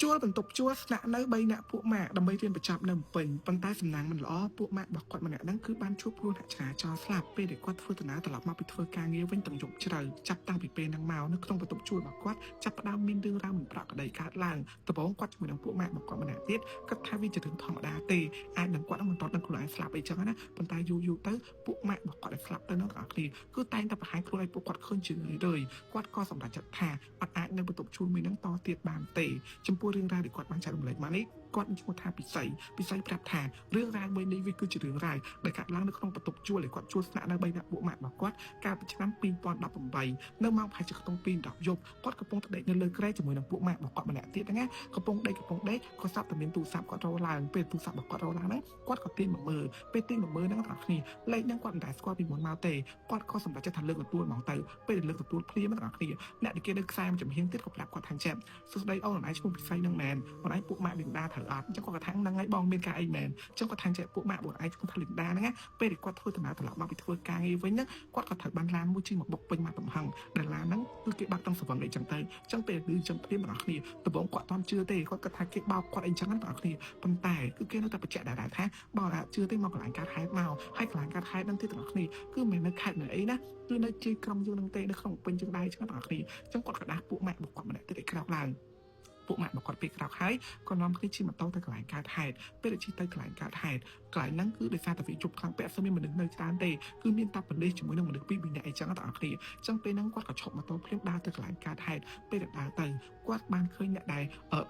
ជួលបន្ទប់ជួលស្នាក់នៅ3នាក់ពួកម៉ាក់ដើម្បីរៀនបញ្ចប់នៅភ្នំពេញប៉ុន្តែសំណាងមិនល្អពួកម៉ាក់របស់គាត់ម្នាក់ហ្នឹងគឺបានជួបគ្រោះថ្នាក់ចរាចរណ៍ស្លាប់ពេលដែលគាត់ធ្វើដំណើរត្រឡប់មកពីធ្វើការងារវិញទាំងយប់ជ្រៅចាប់តាំងពីពេលហ្នឹងមកនៅក្នុងបន្ទប់ជួលរបស់គាត់ចាប់ផ្ដើមមានរឿងរ៉ាវមិនប្រក្រតីកើតឡើងដំបូងគាត់ជាមួយនឹងពួកម៉ាក់របស់គាត់ម្នាក់ទៀតគាត់ថាវាជារឿងធម្មតាទេអាចនឹងគាត់នឹងមិនទាន់ដឹងខ្លួនឯងស្លាប់អីចឹងណាប៉ុន្តែយូរយូរទៅពួកម៉ាក់របស់គាត់ដែលស្លាប់ទៅនោះទាំងអស់គ្នាគឺតែងតែបង្ហាញខ្លួនឲ្យពួកគាត់ឃើញជារឿយៗគាត់ក៏សម្រេចចិត្តថាអត់អាចនៅបន្ទប់ជួលមួយហ្នឹងតទៀតបានទេ ចំពោះរឿងរ៉ាវដែលគាត់បានចែករំលែកមកនេះគាត់មានឈ្មោះថាពិសីពិសីប្រាប់ថារឿងរ៉ាវមួយនេះវាគឺជារឿងរ៉ាវដែលកើតឡើងនៅក្នុងបន្ទប់ជួលដែលគាត់ជួលស្នាក់នៅ3នាក់ពួកម៉ាក់របស់គាត់កាលពីឆ្នាំ2018នៅម៉ោងប្រហែលជាខ្ទង់2:10យប់គាត់កំពុងតែដេកនៅលើគ្រែជាមួយនឹងពួកម៉ាក់របស់គាត់ម្នាក់ទៀតហ្នឹងណាកំពុងដេកកំពុងដេកក៏ស្រាប់តែមានទូរស័ព្ទគាត់រោឡើងពេលទូរស័ព្ទរបស់គាត់រោឡើងហ្នឹងគាត់ក៏ទាញមកមើលពេលទាញមកមើលហ្នឹងទាំងអស់គ្នាលេខហ្នឹងគាត់មិនដែលស្គាល់ពីមុនមកទេគាត់ក៏សម្រេចចិត្តថាលើកទទួលហ្មងទៅពេលដែលលើកទទួលភ្លាមទាំងអស់គ្នាអ្នកដែលគេនៅខ្សែមួយចំហៀងទៀតក៏ប្រាប់គាត់ថាចេះ សួស្តីអូនឯងឈ្មោះពិសីនឹងមែនអូនឯងពួកម៉ាក់លីនដាត្រូវអត់អញ្ចឹងគាត់ក៏ថាហ្នឹងហើយបងមានការអីមែនអញ្ចឹងគាត់ថាចេះពួកម៉ាក់បងឯងឈ្មោះថាលីនដាហ្នឹងណាពេលដែលគាត់ធ្វើដំណើរត្រឡប់មកពីធ្វើការងារវិញហ្នឹងគាត់ក៏ត្រូវបានឡានមួយជិះមកបុកពេញមកទំហឹងដែលឡានហ្នឹងគឺគេបាក់ទាំងសវឹងអីចឹងទៅអញ្ចឹងពេលឮអញ្ចឹងភ្លាមទាំងអស់គ្នាដំបូងគាត់អត់ជឿទេគាត់គាត់ថាគេបោកគាត់អីចឹងណាទាំងអស់គ្នាប៉ុន្តែគឺគេនៅតែបញ្ជាក់ដែរថាបើអត់ជឿទេមកកន្លែងកើតហេតុមកហើយកន្លែងកើតហេតុហ្នឹងទៀតទាំងអស់គ្នាគឺមិនមែននៅខេត្តនៅអីណាគឺនៅជាយក្រុងយើងហ្នឹងទេនៅក្នុងពេញយើងដែរចឹងទាំងអស់គ្នាអញ្ចឹងគាត់ក៏ដាស់ពួកម៉ាក់របស់គាត់ម្នាក់ទៀតឲ្យក្រោកឡើង ពួកម៉ាក់របស់គាត់ពេលក្រោកហើយក៏នាំគ្នាជិះម៉ូតូទៅកន្លែងកើតហេតុពេលដែលជិះទៅកន្លែងកើតហេតុកន្លែងហ្នឹងគឺដោយសារតែវាជប់ខ្លាំងពេកអត់សូវមានមនុស្សនៅច្រើនទេគឺមានតែប៉ូលីសជាមួយនឹងមនុស្សពីរបីនាក់អីចឹងទាំងអស់គ្នាអញ្ចឹងពេលហ្នឹងគាត់ក៏ឈប់ម៉ូតូភ្លាមដើរទៅកន្លែងកើតហេតុពេលដែលដើរទៅគាត់បានឃើញអ្នកដែ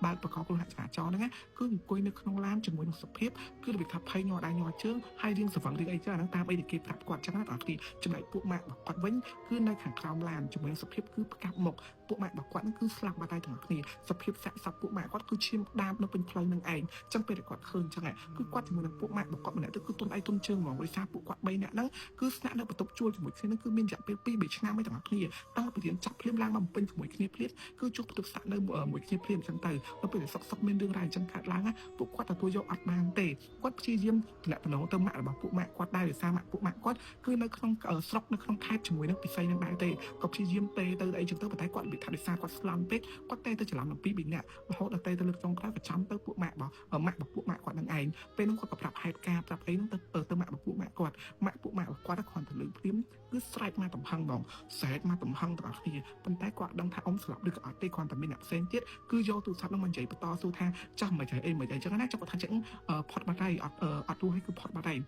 លបើកបកគ្រោះថ្នាក់ចរាចរណ៍ហ្នឹងណាគឺអង្គុយនៅក្នុងឡានជាមួយនឹងសភាពគឺរបៀបថាភ័យញ័រដៃញ័រជើងហើយរៀងស្រវឹងរៀងអីចឹងអាហ្នឹងតាមអីដែលគេប្រាប់គាត់ចឹងណាទាំងអស់គ្នាចំណែកពួកម៉ាក់របស់គាត់វិញគឺនៅខាងក្រោមឡានជាមួយនឹងសភាពគឺផ្កាប់មុខពួកម៉ាក់របស់គាត់ហ្នឹងគឺស្លាប់បាត់ហើយទាំងអស់គ្នាសភាពសាកសពពួកម៉ាក់គាត់គឺឈាមដាបនៅពេញផ្លូវនឹងឯងអញ្ចឹងពេលដែលគាត់ឃើញអញ្ចឹងគឺគាត់ជាមួយនឹងពួកម៉ាក់របស់គាត់ម្នាក់ទៅគឺទុនឯងទុនជើងហ្មងដោយសារពួកគាត់3នាក់ហ្នឹងគឺស្នាក់នៅបន្ទប់ជួលជាមួយគ្នាហ្នឹងគឺមានរយៈពេល2 3ឆ្នាំឯងទាំងអស់គ្នាតាំងពីរៀនចាប់ភ្លាមឡើងមកពេញជាមួយគ្នាភ្លាមគឺជួបបន្ទប់ស្នាក់នៅមួយគ្នាភ្លាមអញ្ចឹងទៅដល់ពេលដែលសុកសុកមានរឿងរ៉ាវអញ្ចឹងកើតឡើងពួកគាត់ទទួលយកអត់បានទេគាត់ព្យាយាមតំណងទៅម៉ាក់របស់ពួកម៉ាក់គាត់ដែរដោយសារម៉ាក់ពួកម៉ាក់គាត់គឺនៅក្នុងស្រុកនៅក្នុងខេត្តជាមួយនឹងពិសីនឹងដែរទេក៏ព្យាយាមទេទៅអីចឹងទៅប៉ុន្តែគាត់របៀបថាដោយសារគាត់ស្លន់ពេកគាត់ទេទៅច្រឡំនឹងពីរបីនាក់រហូតដល់ទេទៅលើកចុងក្រោយក៏ចាំទៅពួកម៉ាក់របស់ម៉ាក់របស់ពួកម៉ាក់គាត់នឹងឯងពេលនោះគាត់ក៏ប្រាប់ហេតុការណ៍ប្រាប់អីហ្នឹងទៅទៅម៉ាក់របស់ពួកម៉ាក់គាត់ម៉ាក់ពួកម៉ាក់របស់គាត់គ្រាន់តែលើភ្លាមគឺស្រែកមកទំហឹងហ្មងស្រែកមកទំហឹងទាំងអស់គ្នាប៉ុន្តែគាត់ដឹងថាអ៊ំស្លាប់ឬក៏អត់ទេគ្រាន់តែមានអ្នកផ្សេងទៀតគឺយកទូរស័ព្ទហ្នឹងមកនិយាយបន្តសួរថាចាស់មិនអីអីមិនអីចឹងណាចុះគាត់ថាចឹងផុតបាត់ហើយអត់អត់រស់ហើយគឺផុតបាត់ហើយ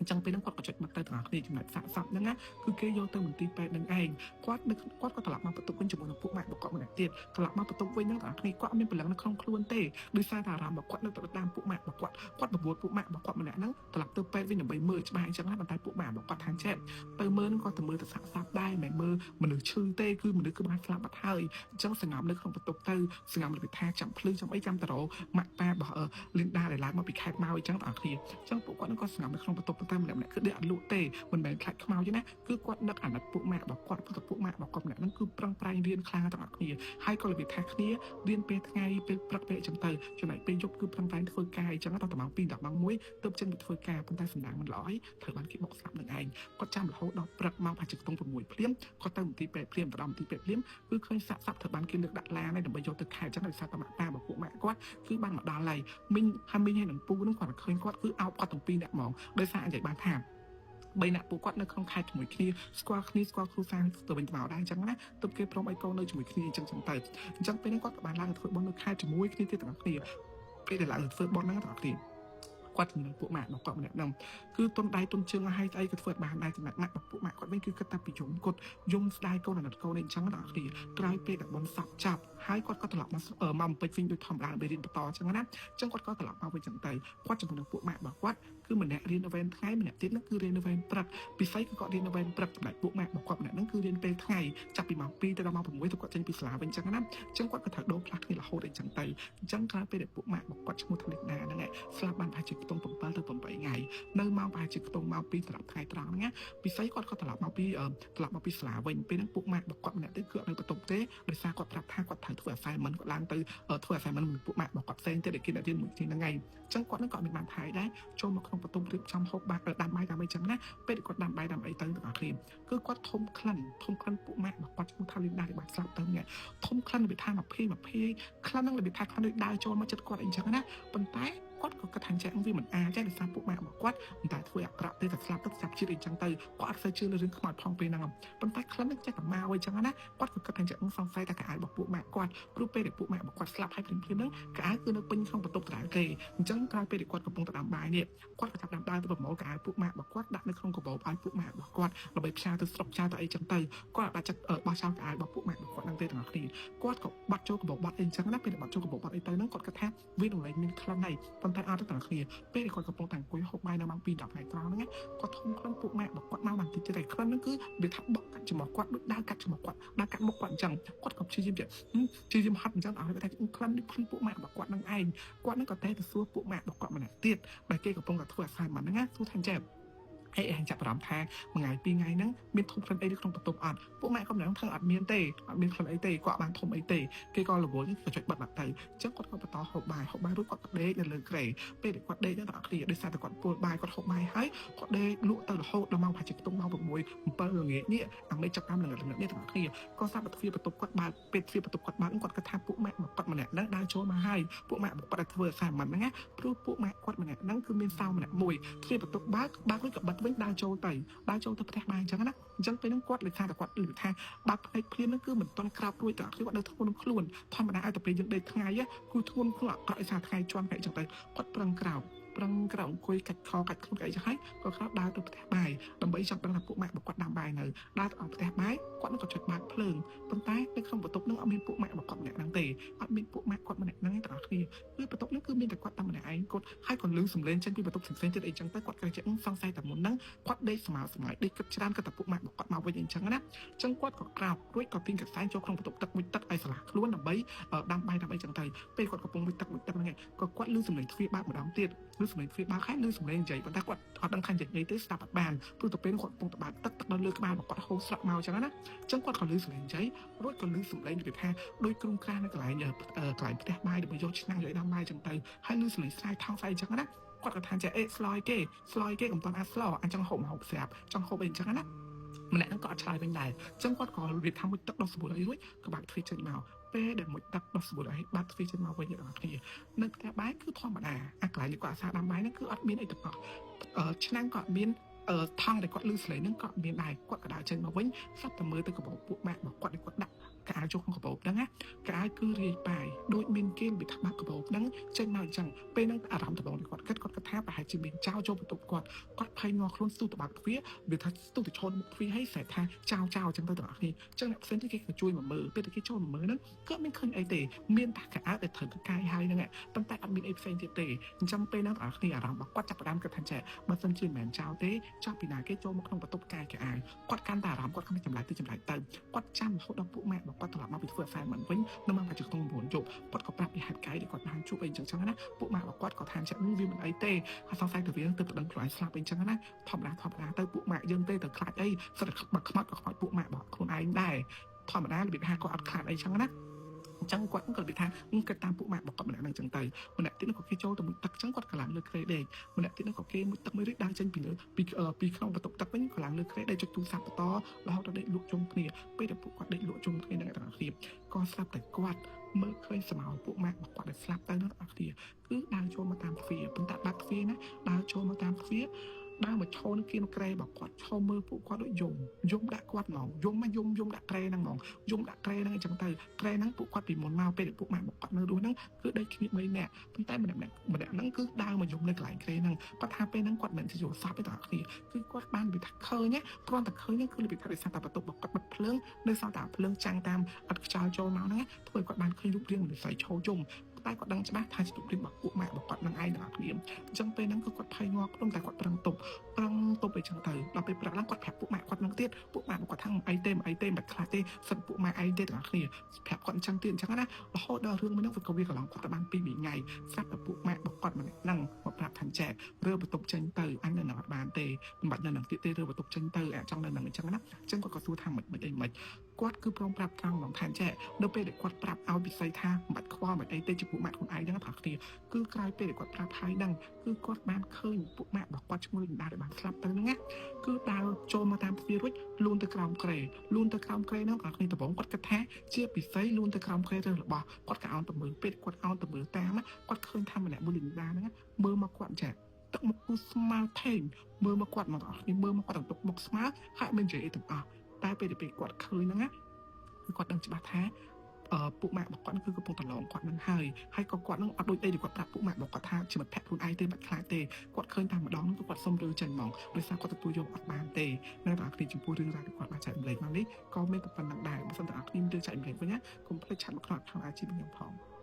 អញ្ចឹងពេលហ្នឹងគាត់ក៏ចុចបិទទៅទាំងអស់គ្នាចំណែកសាកសពហ្នឹងណាគឺគេយកទៅមន្ទីរពេទ្យនឹងឯងគាត់នៅគាត់ក៏ត្រឡប់មកបន្ទប់វិញជាមួយនឹងពួកម៉ាក់របស់គាត់ម្នាក់ទៀតត្រឡប់មកបន្ទប់វិញហ្នឹងទាំងអស់គ្នាគាត់អត់មានព្រលឹងនៅក្នុងខ្លួនទេដោយសារតែអារម្មណ៍របស់គាត់នៅតែតាមពួកម៉ាក់របស់គាត់គាត់បបួលពួកម៉ាក់របស់គាត់ម្នាក់ហ្នឹងត្រឡប់ទៅពេទ្យវិញដើម្បីមើលច្បាស់អញ្ចឹងណាប៉ុន្តែពួកម៉ាក់របស់គាត់ថាចេះទៅមើលហ្នឹងគាត់ទៅមើលទៅសាកសពដែរមិនមែនមើលមនុស្សឈឺទេគឺមនុស្សគឺបានស្លាប់បាត់ហើយអញ្ចឹងសង្ងំនៅក្នុងបន្ទប់ទៅសង្ងំរបៀបថាចាំភ្លឺចាំអីចាំតរោម៉ាក់ប៉ារបស់លីនដាដែលឡើងមកពីខេត្តមកអញ្ចឹងទាំងអស់គ្នាអញ្ចឹងពួកគាត់ហ្នឹងក៏សង្ងំនៅក្នុងបន្ទប់ប៉ុន្តែម្នាក់ម្នាក់គឺដេកអត់លក់ទេមិនមែនខ្លាចខ្មោចទេណាគឺគាត់នឹកអាណិតពួកម៉ាក់របស់គាត់ព្រោះតែពួកម៉ាក់របស់គាត់ម្នាក់ហ្នឹងគឺប្រឹងប្រែងរៀនខ្លាំងទាំងអស់គ្នាហើយក៏របៀបថាគ្នារៀនពេលថ្ងៃពេលព្រឹកពេលអញ្ចឹងទៅចំណែកពេលយប់គឺប្រឹងប្រែងធ្វើការអញ្ចឹងដល់តែម៉ោង2ដល់ម៉ោង1ទើបចេញទៅធ្វើការប៉ុន្តែសម្ដាងមិនល្អអីត្រូវបានគេបុកស្លាប់នឹងឯងគាត់ចាំរហូតដល់ព្រឹកម៉ោងប្រហែលជាខ្ទង់6ភ្លាមគាត់ទៅមន្ទីរពេទ្យភ្លាមទៅដល់មន្ទីរពេទ្យភ្លាមគឺឃើញសាកសពត្រូវបានគេលើកដាក់ឡានហើយដើម្បីយកទៅខេត្តអញ្ចឹងដោយសារតែម៉ាក់ប៉ារបស់ពួកម៉ាក់គាត់គឺបានមកដល់ហើយមីងហើយមីងហើយនឹងពូនឹងគាត់ឃើញគាត់គឺអោបគាត់ទាំងពីរនាក់ហ្មងដោយសារនិយាយបានថាបីអ្នកពួកគាត់នៅក្នុងខេត្តជាមួយគ្នាស្គាល់គ្នាស្គាល់គ្រួសារទៅវិញទៅមកដែរអញ្ចឹងណាទើបគេព្រមឲ្យកូននៅជាមួយគ្នាអញ្ចឹងចឹងទៅអញ្ចឹងពេលហ្នឹងគាត់ក៏បានឡើងទៅធ្វើបុណ្យនៅខេត្តជាមួយគ្នាទៀតទាំងអស់គ្នាពេលដែលឡើងទៅធ្វើបុណ្យហ្នឹងទាំងអស់គ្នាគាត់ជាមួយនឹងពួកម៉ាក់របស់គាត់ម្នាក់ហ្នឹងគឺទុនដៃទុនជើងឲ្យស្អីក៏ធ្វើបានដែរចំណែកម៉ាក់របស់ពួកម៉ាក់គាត់វិញគឺគិតតែពីយំគាត់យំស្ដាយកូនអាណិតកូននេះអញ្ចឹងទាំងអស់គ្នាក្រោយពេលដែលបុណ្យសពចាប់ហើយគាត់ក៏ត្រឡប់មកមកពេញវិញដូចធម្មតាដើម្បីរៀនបន្តអញ្ចឹងណាអញ្ចឹងគាត់ក៏ត្រឡប់មកវិញអញ្ចឹងទៅគាត់ជាមួយនឹងពួកម៉ាក់របស់គាត់គឺម្នាក់រៀននៅវេនថ្ងៃម្នាក់ទៀតហ្នឹងគឺរៀននៅវេនព្រឹកពិសេសគឺគាត់រៀននៅវេនព្រឹកចំណែកពួកម៉ាក់របស់គាត់ម្នាក់ហ្នឹងគឺរៀនពេលថ្ងៃចាប់ពីម៉ោង2ទៅដល់ម៉ោង6ទៅគាត់ចេញពីសាលាវិញអញ្ចឹងណាអញ្ចឹងគាត់ក៏ត្រូវដូរផ្លាស់គ្នារហូតអីចឹងទៅអញ្ចឹងក្រោយពេលដែលពួកម៉ាក់របស់គាត់ឈ្មោះថាលីណាហ្នឹងឯងស្លាប់បានប្រហែលជា ខ្ទង់7ទៅ8ថ្ងៃនៅម៉ោងប្រហែលជាខ្ទង់ម៉ោង2ត្រឡប់ថ្ងៃត្រង់ហ្នឹងណាពិសីគាត់ក៏ត្រឡប់មកពីត្រឡប់មកពីសាលាវិញពេលហ្នឹងពួកម៉ាក់របស់គាត់ម្នាក់ទៀតគឺអត់នៅបន្ទប់ទេដោយសារគាត់ប្រាប់ថាគាត់ត្រូវធ្វើ assignment គាត់ឡើងទៅធ្វើ assignment មួយពួកម៉ាក់របស់គាត់ផ្សេងទៀតដែលគេអ្នករៀនមួយគ្នាហ្នឹងឯងអញ្ចឹងគាត់ហ្នឹងក៏អត់មានបានថៃដែរចូលមកក្នុងបន្ទប់រៀបចំហូបបាយដាំបាយតាមអីចឹងណាពេលគាត់ដាំបាយដាំអីទៅទាំងអស់គ្នាគឺគាត់ធំក្លិនធំក្លិនពួកម៉ាក់របស់គាត់ឈ្មោះថាលីនដាដែលបានស្លាប់ទៅនេះធំក្លិនរបៀបថា20 20ក្លិនហ្នឹងរបៀបថាក្លិនដូចដើរចូលមកចិត្តគាត់អីចឹងណាប៉ុន្តែគាត់ក៏គិតថាចេះវាមិនអាចទេដោយសារពួកម៉ាក់របស់គាត់មិនតែធ្វើអាក្រក់ទេតែស្លាប់ទៅស្លាប់ជាតិអីចឹងទៅគាត់អត់សូវជឿលើរឿងខ្មោចផងពេលហ្នឹងប៉ុន្តែក្លិនហ្នឹងចេះតែមកអីចឹងណាគាត់ក៏គិតថាចេះសង្ស័យតែកៅអៅរបស់ពួកម៉ាក់គាត់ព្រោះពេលដែលពួកម៉ាក់របស់គាត់ស្លាប់ហើយភ្លាមៗហ្នឹងកៅអៅគឺនៅពេញក្នុងបន្ទប់ដដែលទេអញ្ចឹងក្រោយពេលដែលគាត់កំពុងតែដាំបាយនេះគាត់ក៏ចាប់ដាំដើរទៅប្រមូលកៅអៅពួកម៉ាក់របស់គាត់ដាក់នៅក្នុងកាបូបឲ្យពួកម៉ាក់របស់គាត់ដើម្បីផ្សាយទៅស្រុកចោលទៅអីចឹងទៅគាត់អាចចិត្តបោះចោលកៅអៅរបស់ពួកម៉ាក់របស់គាត់ហ្នឹងទេទាំងអស់គ្នាគាត់ក៏បាត់ចូលកាបូបបាត់អីចឹងណាពេលដែលបាត់ចូលកាបូបបាត់អីទៅហ្នឹងគាត់គិតថាវានឹងលែងមានក្លិនហើយប៉ុន្តែអត់ទេទាំងអស់គ្នាពេលដែលគាត់កំពុងតែអង្គុយហូបបាយនៅម៉ោង2 10ថ្ងៃត្រង់ហ្នឹងគាត់ធំក្លិនពួកម៉ាក់របស់គាត់មកបានតិចទៀតតែក្លិនហ្នឹងគឺវាថាបក់កាត់ច្រមុះគាត់ដូចដើរកាត់ច្រមុះគាត់ដើរកាត់មុខគាត់អញ្ចឹងគាត់ក៏ព្យាយាមព្យាយាមហត់អញ្ចឹងឲ្យគាត់ថាក្លិននេះក្លិនពួកម៉ាក់របស់គាត់នឹងឯងគាត់ហ្នឹងក៏តែទៅសួរពួកម៉ាក់របស់គាត់ម្នាក់ទៀតដែលគេកំពុងតែធ្វើ assignment ហ្នឹងណាសួរថាចេះអេអញចាប់អារម្មណ៍ថាមួយថ្ងៃពីរថ្ងៃហ្នឹងមានធំក្លិនអីនៅក្នុងបន្ទប់អត់ពួកម៉ាក់ក៏មិនដឹងថាអត់មានទេអត់មានក្លិនអីទេគាត់បានធំអីទេគេក៏រវល់ក៏ចុចបិទបាត់ទៅអញ្ចឹងគាត់ក៏បន្តហូបបាយហូបបាយរួចគាត់ក៏ដេកនៅលើគ្រែពេលដែលគាត់ដេកហ្នឹងដល់គ្នាដោយសារតែគាត់ពុលបាយគាត់ហូបបាយហើយគាត់ដេកលក់ទៅរហូតដល់ម៉ោងប្រហែលជាខ្ទង់ម៉ោង6 7ល្ងាចនេះអាមេចាប់តាមល្ងាចល្ងាចនេះទាំងគ្នាក៏សាប់ទ្វារបន្ទប់គាត់បើកពេលទ្វារបន្ទប់គាត់បើកគាត់គិតថាពួកម៉ាក់គាត់ម្នាក់ហ្នឹងដើរចូលមកហើយពួកម៉ាក់គាត់ធ្វើ assignment ហ្នឹងណាព្រោះពួកម៉ាក់គាត់ម្នាក់ហ្នឹងគឺមានសោម្នាក់មួយទ្វារបន្ទប់បើកបើករួចក៏បិទវិញដើរចូលទៅដើរចូលទៅផ្ទះបាយអញ្ចឹងណាអញ្ចឹងពេលហ្នឹងគាត់លើថាតែគាត់លើថាបើកភ្នែកភ្លាមហ្នឹងគឺមិនទាន់ក្រោករួចតែគាត់នៅធ្ងន់ខ្លួនធម្មតាឲ្យតែពេលយើងដេកថ្ងៃគឺធ្ងន់ខ្លួនអាក្រក់ឯសារថ្ងៃជាន់ថ្ងៃអញ្ចឹងទៅគាត់ប្រឹងក្រោកប្រឹងក្រោកអង្គុយកាច់ខកាច់ខ្លួនអីចឹងហើយក៏ក្រោកដើរទៅផ្ទះបាយដើម្បីចង់ដឹងថាពួកម៉ាក់របស់គាត់ដាំបាយនៅដើរទៅដល់ផ្ទះបាយគាត់នឹងក៏ចុចបើកភ្លើងប៉ុន្តែនៅក្នុងបន្ទប់នឹងអត់មានពួកម៉ាក់របស់គាត់ម្នាក់ហ្នឹងទេអត់មានពួកម៉ាក់គាត់ម្នាក់ហ្នឹងទេទាំងអស់គ្នាគឺបន្ទប់ហ្នឹងគឺមានតែគាត់តែម្នាក់ឯងគាត់ហើយក៏លឺសំឡេងចេញពីបន្ទប់ផ្សេងៗទៀតអីចឹងទៅគាត់ក៏ចេះសង្ស័យតែមុនហ្នឹងគាត់ដេកស្មើស្មើដេកគិតច្រើនគិតតែពួកម៉ាក់របស់គាត់មកវិញអីចឹងណាចឹងគាត់ក៏ក្រោករួចក៏ទាញកន្សែងចូលក្នុងបន្ទប់ទឹកមួយទឹកឲ្យស្រឡះខ្លួនដើម្បីដាំបាយដើម្បីចឹងទៅពេលគាត់កំពុងមួយទឹកមួយទឹកហ្នឹងក៏គាត់លឺសំឡេងទ្វារបើកម្ដងទៀតលឺសំឡេងទ្វារបើកហើយលឺសំឡេងនិយាយប៉ុន្តែគាត់អត់ដឹងថានិយាយអីទេស្ដាប់អត់បានព្រោះទៅពេលគាត់កំពុងតែបើកទឹកទឹកដល់លើក្បាលរបស់គាត់ហូរស្រក់មកចឹងណាចឹងគាត់ក៏លឺសំឡេងនិយាយរួចក៏លឺសំឡេងនិយាយថាដូចគ្រុំក្រាស់នៅកន្លែងកន្លែងផ្ទះបាយដើម្បីយកឆ្នាំងយកដាំបាយចឹងទៅហើយលឺសំឡេងស្រែកថោងស្អីចឹងណាគាត់ក៏ថាចេះអេស្លយគេស្លយគេកុំតន់អាស្លអញ្ចឹងហូបមកហូបស្រាប់ចង់ហូបអីអញ្ចឹងណាម្នាក់ហ្នឹងក៏អត់ឆ្លើយវិញដែរអញ្ចឹងគាត់ក៏រៀបថាមួយទឹកដោះស្បូនអីរួចក៏បាក់ទ្វារចេញមកពេលដែលមួយទឹកដោះស្បូនអីបាក់ទ្វារចេញមកវិញអ្នកនរគ្នានៅផ្ទះបាយគឺធម្មតាអាកន្លែងដែលគាត់អាសាដាំបាយហ្នឹងគឺអត់មានអីទាំងអស់ឆ្នាំងក៏អត់មានថង់ដែលគាត់លឺស្លេងហ្នឹងក៏មានដែរគាត់ក៏ដើរចេញមកវិញសត្វតែមើលទៅកាបូបពួកម៉ាក់របស់គាត់ដែលគាត់ដាក់កៅអៅចូលក្នុងកាបូបហ្នឹងណាកៅអៅគឺរាយប៉ាយដូចមានគេវាថាបាក់កាបូបហ្នឹងចេញមកអញ្ចឹងពេលហ្នឹងអារម្មណ៍ដំបូងដែលគាត់គិតគាត់គិតថាប្រហែលជាមានចោលចូលបន្ទប់គាត់គាត់ភ័យងល់ខ្លួនស្ទុះទៅបាក់ទ្វារវាថាស្ទុះទៅឈនមុខទ្វារហើយស្រែកថាចោលចោលអញ្ចឹងទៅទាំងអស់គ្នាអញ្ចឹងអ្នកផ្សេងទៀតគេក៏ជួយមកមើលពេលដែលគេចូលមកមើលហ្នឹងក៏មានឃើញអីទេមានតែកៅអៅដែលត្រូវកកាយហើយហ្នឹងប៉ុន្តែអត់មានអីផ្សេងទៀតទេអញ្ចឹងពេលហ្នឹងទាំងអស់គ្នាអារម្មណ៍របស់គាត់ចាប់ផ្ដើមគិតថាចេះបើសិនជាមិនមែនចោលទេចោលពីណាគេចូលមកក្នុងបន្ទប់កាយកៅអៅគាត់កាន់តែអារម្មណ៍គាត់កាន់តែចម្លែកទៅចម្លែកទៅគាត់ចាំរហូតដល់ពួកម៉ាក់របស់គាត់ត្រឡប់មកពីធ្វើ assignment វិញនៅម៉ោងប្រហែលជាក្នុង9យប់គាត់ក៏ប្រាប់ពីហេតុការណ៍ដែលគាត់បានជួបអីអញ្ចឹងចឹងណាពួកម៉ាក់របស់គាត់ក៏ថាចិត្តវាមិនអីទេហើយសង្ស័យទៅវាទៅប្តឹងខ្លួនឯងស្លាប់អីចឹងណាធម្មតាធម្មតាទៅពួកម៉ាក់យើងទេទៅខ្លាចអីសិតតែបើខ្មោចក៏ខ្មោចពួកម៉ាក់របស់ខ្លួនឯងដែរធម្មតារបៀបថាគាត់អត់ខ្លាចអីចឹងណាអញ្ចឹងគាត់ក៏របៀបថាគិតតាមពួកម៉ាក់របស់គាត់ម្នាក់ហ្នឹងអញ្ចឹងទៅម្នាក់ទៀតនោះក៏គេចូលទៅមួយទឹកអញ្ចឹងគាត់ក៏ឡើងលើគ្រែដេកម្នាក់ទៀតនោះក៏គេមួយទឹកមួយរួចដើរចេញពីលើពីពីក្នុងបន្ទប់ទឹកវិញក៏ឡើងលើគ្រែដេកចុចទូរស័ព្ទបន្តរហូតដល់ដេកលក់ជុំគ្នាពេលដែលពួកគាត់ដេកលក់ជុំគ្នានឹងទាំងអស់គ្នាក៏ស្រាប់តែគាត់មើលឃើញស្មៅពួកម៉ាក់របស់គាត់ដែលស្លាប់ទៅនឹងទាំងអស់គ្នាគឺដើរចូលមកតាមទ្វារប៉ុន្តែបាត់ទ្វារណាដើរចូលមកតាមទ្វារដើរមកឈរនៅគៀនក្រែរបស់គាត់ឈរមើលពួកគាត់ដូចយំយំដាក់គាត់ហ្មងយំមកយំយំដាក់ក្រែហ្នឹងហ្មងយំដាក់ក្រែហ្នឹងអញ្ចឹងទៅក្រែហ្នឹងពួកគាត់ពីមុនមកពេលដែលពួកម៉ាក់របស់គាត់នៅរស់ហ្នឹងគឺដេកគ្នា3នាក់ប៉ុន្តែម្នាក់ម្នាក់ម្នាក់ហ្នឹងគឺដើរមកយំនៅកន្លែងក្រែហ្នឹងគាត់ថាពេលហ្នឹងគាត់មិនជាយល់សពទេទាំងអស់គ្នាគឺគាត់បានវាថាឃើញណាគ្រាន់តែឃើញហ្នឹងគឺរបៀបថាដោយសារតែបន្ទប់របស់គាត់បិទភ្លើងនៅសល់តែភ្លើងចាំងតាមអត់ខ្យល់ចូលមកហ្នឹងធ្វើឲ្យគាត់បានឃើញរូបរាងមនុស្សស្រីឈរយំតែ តែគាត់ដឹងច្បាស់ថាជារូបរាងរបស់ពួកម៉ាករបស់គាត់នឹងឯងទាំងអស់គ្នា។អញ្ចឹងពេលហ្នឹងគឺគាត់ភ័យងាប់ក្នុងតែគាត់ប្រឹងទប់ប្រឹងទប់អីចឹងទៅដល់ពេលព្រឹកឡើងគាត់ប្រាប់ពួកម៉ាកគាត់នឹងទៀតពួកម៉ាកគាត់ថាអីទេអីទេមិនខ្លាចទេសិតពួកម៉ាកឯងទេទាំងអស់គ្នាប្រាប់គាត់អញ្ចឹងទៀតអញ្ចឹងណារហូតដល់រឿងមួយហ្នឹងវាក៏វាកន្លងគាត់ទៅបាន2ថ្ងៃស្រាប់តែពួកម៉ាករបស់គាត់ម្នាក់ហ្នឹងមកប្រាប់ថាចែរើបន្ទប់ចេញទៅអញនៅនឹងអត់បានទេមិនបាច់នៅនឹងទៀតទេរើបន្ទប់ចេញទៅអាចង់នៅនឹងអញ្ចឹងណាអញ្ចឹងគាត់ក៏សួរថាមិនមិនអីមិនគាត់គឺព្រមប្រាប់ត្រង់ហ្មងថាចែនៅពេលដែលគាត់ប្រាប់ឲ្យពិសីថាមិនបាច់ខ្វល់មិនអីទេជាពួកម៉ាកខ្លួនឯងហ្នឹងប្រាប់គ្នាគឺក្រោយពេលដែលគាត់ប្រាប់ហើយហ្នឹងគឺគាត់បានឃើញពួកម៉ាករបស់គាត់ឈ្មោះលិនដាដែលបានស្លាប់ទៅហ្នឹងណាគឺដើរចូលមកតាមទ្វាររួចលូនទៅក្រោមគ្រែលូនទៅក្រោមគ្រែហ្នឹងគាត់គ្នាដំបូងគាត់គិតថាជាពិសីលូនទៅក្រោមគ្រែរើរបស់គាត់ក៏អោនទៅមើលពេលគាត់អោនទៅមើលតាមគាត់ឃើញថាម្នាក់មួយលិនដាហ្នឹងមើលមកគាត់ចាទឹកមុខគឺស្មើថេងមើលមកគាត់មកទាំងអស់គ្នាមើលមកគាត់ទាំងទឹកមុខស្មើហើយមិននិយាយអីទាំងអស់តែពេលដែលពេលគាត់ឃើញហ្នឹងណាគឺគាត់ដឹងច្បាស់ថាអឺពួកម៉ាក់របស់គាត់គឺកំពុងតឡងគាត់នឹងហើយហើយក៏គាត់នឹងអត់ដូចអីដែលគាត់ប្រាប់ពួកម៉ាក់របស់គាត់ថាជាមិត្តភក្តិខ្លួនឯងទេបាច់ខ្លាចទេគាត់ឃើញតែម្ដងគឺគាត់សុំរើចេញហ្មងដោយសារគាត់ទទួលយកអត់បានទេនៅតែអរគ្នាចំពោះរឿងរ៉ាវដែលគាត់បានចែករំលែកមកនេះក៏មានតែប៉ុណ្្នឹងដែរបើសិនតែអរគ្នាមានរឿងចែករំលែកវិញណាកុំភ្លេច chat មកក្នុង account IG របស់ខ្ញុំផង។